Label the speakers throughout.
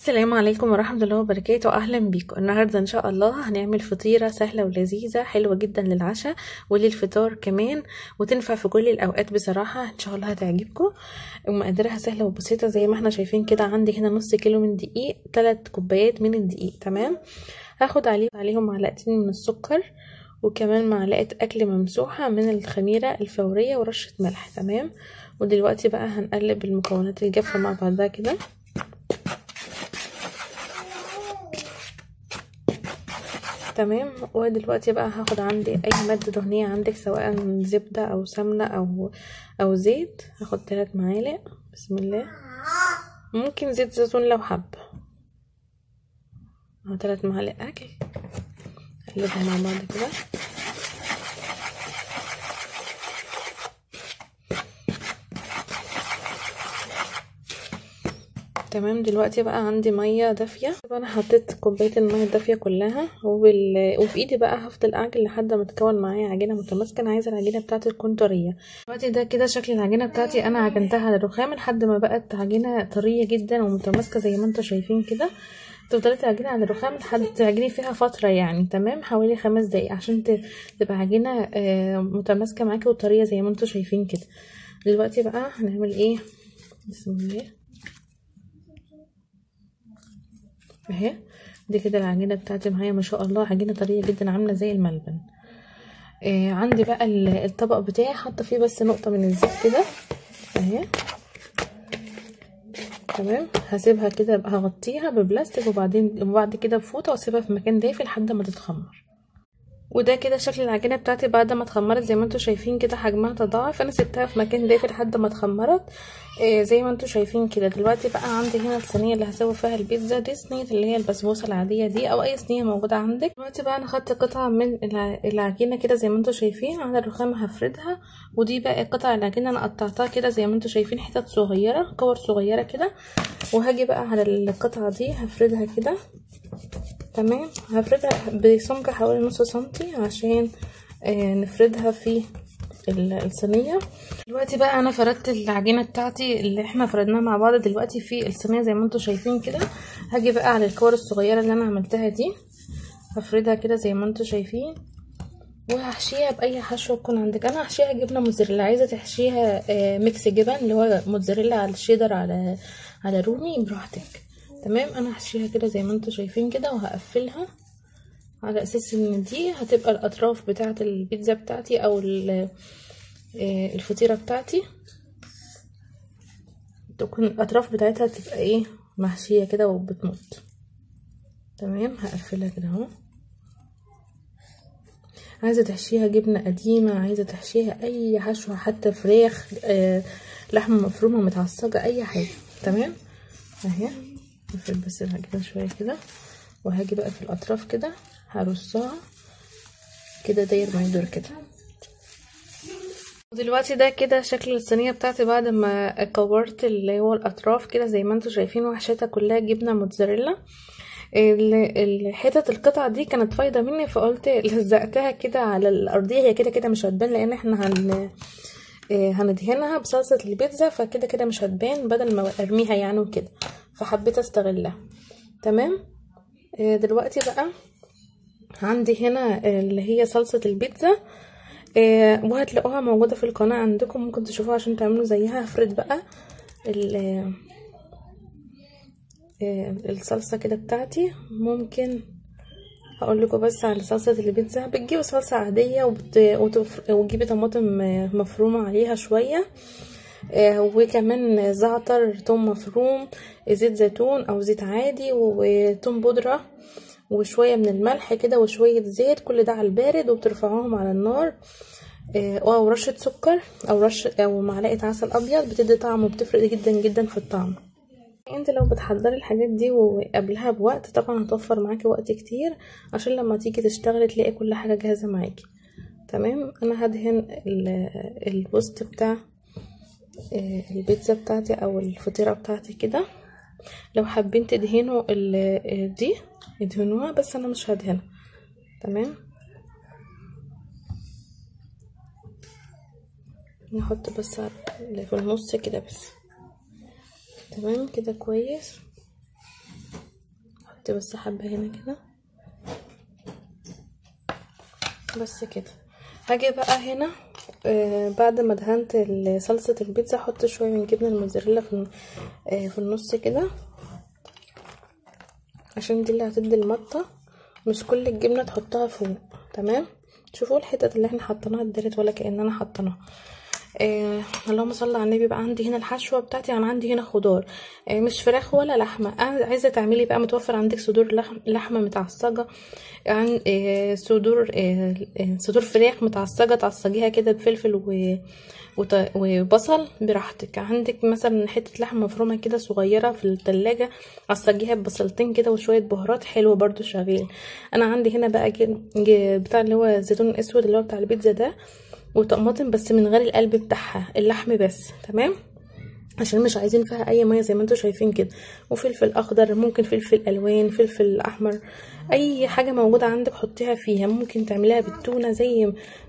Speaker 1: السلام عليكم ورحمة الله وبركاته. أهلا بيكم. النهاردة إن شاء الله هنعمل فطيرة سهلة ولذيذة حلوة جدا للعشاء وللفطار كمان، وتنفع في كل الأوقات بصراحة. إن شاء الله هتعجبكم، ومقاديرها سهلة وبسيطة زي ما احنا شايفين كده. عندي هنا نص كيلو من دقيق، 3 كوبايات من الدقيق، تمام. هاخد عليهم معلقتين من السكر، وكمان معلقة أكل ممسوحة من الخميرة الفورية، ورشة ملح، تمام. ودلوقتي بقى هنقلب المكونات الجافة مع بعضها كده. تمام. ودلوقتي بقى هاخد عندي اي مادة دهنية عندك، سواء زبدة او سمنه او زيت. هاخد 3 معالق، بسم الله. ممكن زيت زيتون لو حابة. اهو 3 معالق اكل، اقلبهم مع بعض كده. تمام. دلوقتي بقى عندي مية دافيه، انا حطيت كوباية المية الدافيه كلها، وفي ايدي بقى هفضل اعجن لحد ما تكون معايا عجينه متماسكة. انا عايزه العجينة بتاعتي تكون طرية. دلوقتي ده كده شكل العجينة بتاعتي، انا عجنتها على الرخام لحد ما بقت عجينه طرية جدا ومتماسكه زي ما انتم شايفين كده. تفضلي تعجني على الرخام لحد تعجني فيها فترة يعني، تمام، حوالي 5 دقايق عشان تبقى عجينه متماسكة معاكي وطريه زي ما انتم شايفين كده. دلوقتي بقى هنعمل ايه؟ بسم الله. اهي دي كده العجينة بتاعتي معايا، ما شاء الله عجينه طرية جدا عامله زي الملبن. عندي بقى الطبق بتاعي حاطه فيه بس نقطة من الزيت كده اهي، تمام. هسيبها كده، هغطيها ببلاستيك وبعد كده بفوطه، واسيبها في مكان دافي لحد ما تتخمر. وده كده شكل العجينة بتاعتي بعد ما اتخمرت زي ما انتم شايفين كده، حجمها تضاعف. انا سبتها في مكان دافي لحد ما اتخمرت زي ما انتم شايفين كده. دلوقتي بقى عندي هنا الصينية اللي هسوي فيها البيتزا دي، صينية اللي هي البسبوسه العادية دي او اي صينية موجودة عندك. دلوقتي بقى انا خدت قطعه من العجينة كده زي ما انتم شايفين على الرخامه، هفردها. ودي بقى قطع العجينة انا قطعتها كده زي ما انتم شايفين، حتت صغيرة، كور صغيرة كده. وهاجي بقى على القطعة دي هفردها كده، تمام. هفردها بسمك حوالي نص سنتي عشان نفردها في الصينية. دلوقتي بقى انا فردت العجينة بتاعتي اللي احنا فردناها مع بعض دلوقتي في الصينية زي ما انتم شايفين كده. هاجي بقى على الكور الصغيرة اللي انا عملتها دي، هفردها كده زي ما انتم شايفين، وهحشيها باي حشوه تكون عندك. انا هحشيها جبنه موتزاريلا، عايزه تحشيها mix جبن اللي هو موتزاريلا على الشيدر على رومي، براحتك، تمام. انا هحشيها كده زي ما انتم شايفين كده، وهقفلها على اساس ان دي هتبقى الاطراف بتاعه البيتزا بتاعتي او الفطيره بتاعتي، تكون الاطراف بتاعتها تبقى ايه، محشيه كده وبتمط، تمام. هقفلها كده اهو. عايزه تحشيها جبنه قديمة، عايزه تحشيها اي حشوه، حتى فراخ، لحمه مفرومه متعصجه، اي حاجة، تمام. اهي افرد بس العجينة شوية كده، وهاجي بقى في الاطراف كده هرصها كده داير ما يدور كده. ودلوقتي ده كده شكل الصينية بتاعتي بعد ما كورت اللي هو الاطراف كده زي ما انتم شايفين، وحشيتها كلها جبنه موتزاريلا. الحتت القطعة دي كانت فايضه مني، فقلت لزقتها كده على الارضية. هي كده كده مش هتبان لان احنا هندهنها بصلصه البيتزا، فكده كده مش هتبان بدل ما ارميها يعني وكده، فحبيت استغلها، تمام. دلوقتي بقى عندي هنا اللي هي صلصه البيتزا، وهتلاقوها موجودة في القناة عندكم، ممكن تشوفوها عشان تعملوا زيها. هفرد بقى الصلصه كده بتاعتي. ممكن هقول لكم بس على صلصه البيتزا. بتجيبوا صلصه عادية وتجيبي طماطم مفرومه عليها شوية، وكمان زعتر، توم مفروم، زيت زيتون او زيت عادي، وتوم بودره، وشوية من الملح كده، وشوية زيت، كل ده على البارد، وبترفعوهم على النار، او رشه سكر او رشه او معلقه عسل ابيض، بتدي طعم وبتفرق جدا جدا في الطعم. انت لو بتحضري الحاجات دي وقبلها بوقت طبعا هتوفر معاكي وقت كتير، عشان لما تيجي تشتغلي تلاقي كل حاجة جاهزة معاكي، تمام. انا هدهن الوسط بتاع البيتزا بتاعتي او الفطيره بتاعتي كده. لو حابين تدهنوا دي ادهنوها، بس انا مش هدهنها، تمام. نحط بس في النص كده بس، تمام كده كويس. احط بس حبه هنا كده بس كده. هاجي بقى هنا بعد ما دهنت صلصه البيتزا احط شوية من جبنه الموتزاريلا في النص كده، عشان دي اللي هتدي المطه، مش كل الجبنة تحطها فوق. تمام، شوفوا الحتت اللي احنا حطيناها اتدارت ولا كاننا حطيناها. اللهم صل على النبي. بقى عندي هنا الحشوه بتاعتي، انا عندي هنا خضار، مش فراخ ولا لحمه. عايزه تعملي بقى متوفر عندك صدور لحمه متعصجه، عن صدور صدور فراخ متعصجه، تعصجيها كده بفلفل وبصل براحتك. عندك مثلا حتة لحمه مفرومه كده صغيرة في التلاجة، عصجيها ببصلتين كده وشوية بهارات، حلو برضو شغال. انا عندي هنا بقى بتاع اللي هو زيتون اسود اللي هو بتاع البيتزا ده، وطماطم بس من غير القلب بتاعها، اللحم بس. تمام، عشان مش عايزين فيها اي مية زي ما انتم شايفين كده. وفلفل اخضر، ممكن فلفل الوان، فلفل احمر، اي حاجة موجودة عندك حطيها فيها. ممكن تعمليها بالتونه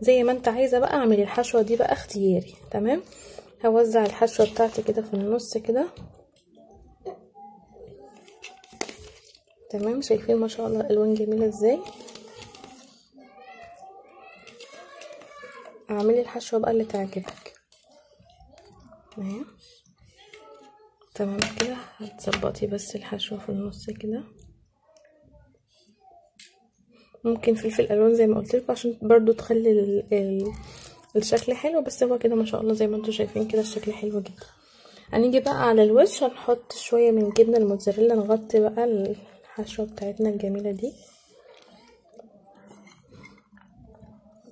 Speaker 1: زي ما انت عايزه بقى. اعملي الحشوه دي بقى اختياري. تمام، هوزع الحشوه بتاعتي كده في النص كده. تمام، شايفين ما شاء الله الالوان جميلة ازاي. اعملي الحشوه بقى اللي تعجبك. تمام كده، هتظبطي بس الحشوه في النص كده. ممكن فلفل الوان زي ما قلت لكم عشان برضو تخلي الشكل حلو، بس هو كده ما شاء الله زي ما انتم شايفين كده الشكل حلو جدا. هنيجي بقى على الوش، هنحط شوية من جبنه الموتزاريلا، نغطي بقى الحشوه بتاعتنا الجميلة دي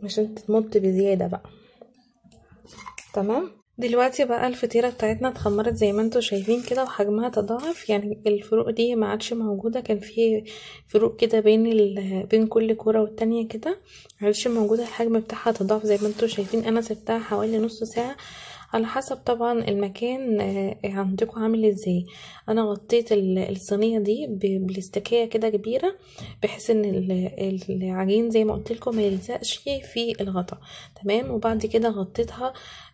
Speaker 1: عشان تتمط بزيادة بقى. تمام، دلوقتي بقى الفطيره بتاعتنا اتخمرت زي ما انتم شايفين كده، وحجمها تضاعف، يعني الفروق دي ما عادش موجودة. كان في فروق كده بين كل كورة والتانية كده، ما عادش موجودة. الحجم بتاعها تضاعف زي ما انتم شايفين. انا سبتها حوالي نص ساعة على حسب طبعا المكان عندكم عامل ازاي. انا غطيت الصينية دي ببلاستيكيه كده كبيرة، بحيث ان العجين زي ما قلت لكم ما يلزقش في الغطا. تمام، وبعد كده غطيتها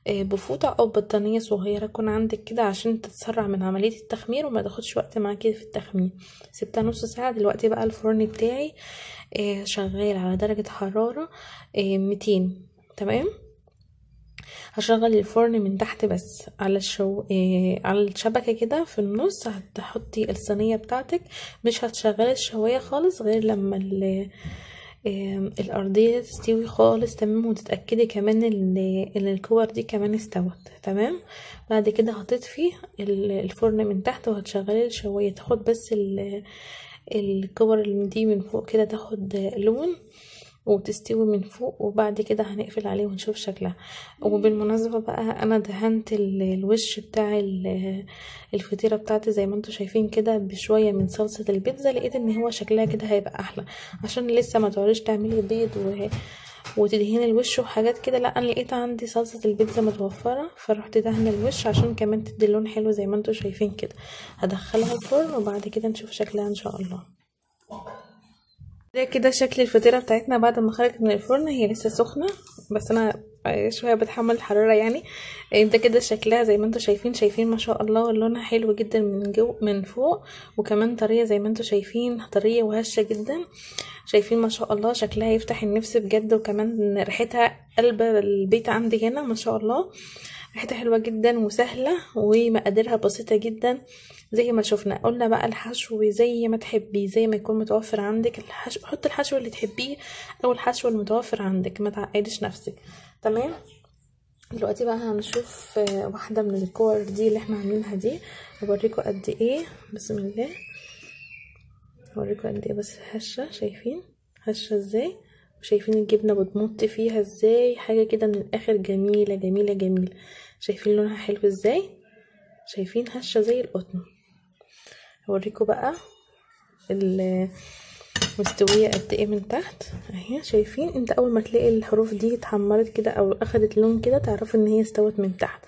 Speaker 1: بفوطه او بطانيه صغيرة تكون عندك كده عشان تتسرع من عملية التخمير وما تاخدش وقت معاكي في التخمير. سبتها نص ساعة. دلوقتي بقى الفرن بتاعي شغال على درجه حرارة 200. تمام، هشغل الفرن من تحت بس على على الشبكة كده في النص. هتحطي الصينية بتاعتك، مش هتشغلي الشوايه خالص غير لما الارضية تستوي خالص. تمام، وتتاكدي كمان ان الكور دي كمان استوت. تمام، بعد كده هتطفي الفرن من تحت وهتشغلي الشوايه، تاخد بس الكور دي من فوق كده، تاخد لون وتستوي من فوق، وبعد كده هنقفل عليه ونشوف شكلها. وبالمناسبة بقى انا دهنت الوش بتاع الفطيرة بتاعتي زي ما انتم شايفين كده بشوية من صلصة البيتزا، لقيت ان هو شكلها كده هيبقى احلى، عشان لسه ما تقعديش تعملي بيض وتدهني الوش وحاجات كده. لا، انا لقيت عندي صلصة البيتزا متوفرة، فرحت دهنه الوش عشان كمان تدي لون حلو زي ما انتم شايفين كده. هدخلها الفرن وبعد كده نشوف شكلها ان شاء الله. ده كده شكل الفطيره بتاعتنا بعد ما خرجت من الفرن. هي لسه سخنة بس انا شوية بتحمل الحرارة يعني. ده كده شكلها زي ما انتم شايفين ما شاء الله، لونها حلو جدا من جو من فوق، وكمان طرية زي ما انتم شايفين، طرية وهشه جدا. شايفين ما شاء الله شكلها يفتح النفس بجد، وكمان ريحتها قلب البيت عندي هنا ما شاء الله. ريحتها حلوة جدا وسهلة ومقاديرها بسيطة جدا زي ما شفنا. قلنا بقى الحشو زي ما تحبي، زي ما يكون متوفر عندك الحشو، حط الحشو اللي تحبيه او الحشو المتوفر عندك، ما تعقديش نفسك. تمام، دلوقتي بقى هنشوف واحدة من الكور دي اللي احنا عاملينها دي، هوريكم قد ايه. بسم الله، هوريكم قد ايه بس هشه. شايفين هشه ازاي، وشايفين الجبنة بتمط فيها ازاي، حاجة كده من الاخر جميلة جميلة جميلة. شايفين لونها حلو ازاي، شايفين هشه زي القطن. هوريكم بقى مستوية قد ايه من تحت اهي. شايفين، انت اول ما تلاقي الحروف دي اتحمرت كده او اخدت لون كده تعرفي ان هي استوت من تحت.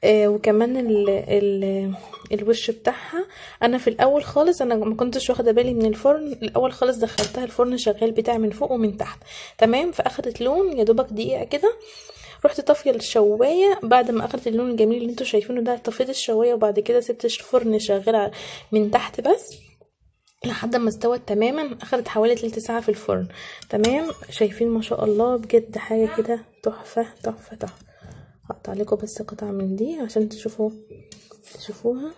Speaker 1: وكمان ال ال الوش بتاعها، انا في الاول خالص انا ما كنتش واخده بالي من الفرن الاول خالص، دخلتها الفرن شغال بتاع من فوق ومن تحت. تمام، فاخدت لون يا دوبك دقيقة كده، رحت طافية الشوايه بعد ما اخدت اللون الجميل اللي انتوا شايفينه ده. طفيت الشوايه وبعد كده سبت الفرن شغال من تحت بس لحد لحد ما استوت تماما، اخدت حوالي تلت ساعة في الفرن. تمام، شايفين ما شاء الله بجد حاجة كده تحفة تحفة تحفة. هقطع لكم بس قطعه من دي عشان تشوفوها.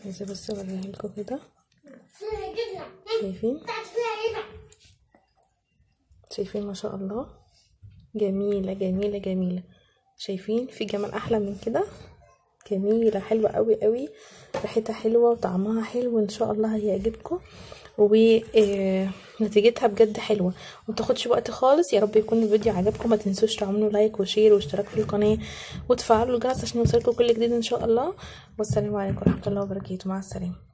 Speaker 1: عايزه بس اوريها لكم كده. شايفين ما شاء الله، جميلة جميلة جميلة. شايفين في جمال احلى من كده؟ جميلة حلوة قوي قوي، ريحتها حلوة وطعمها حلو، ان شاء الله هيعجبكم، ونتيجتها بجد حلوة ومتاخدش وقت خالص. يا رب يكون الفيديو عجبكم، ما تنسوش تعملوا like و share واشتراك في القناة وتفعلوا الجرس عشان يوصلكم كل جديد ان شاء الله. والسلام عليكم ورحمة الله وبركاته، مع السلامة.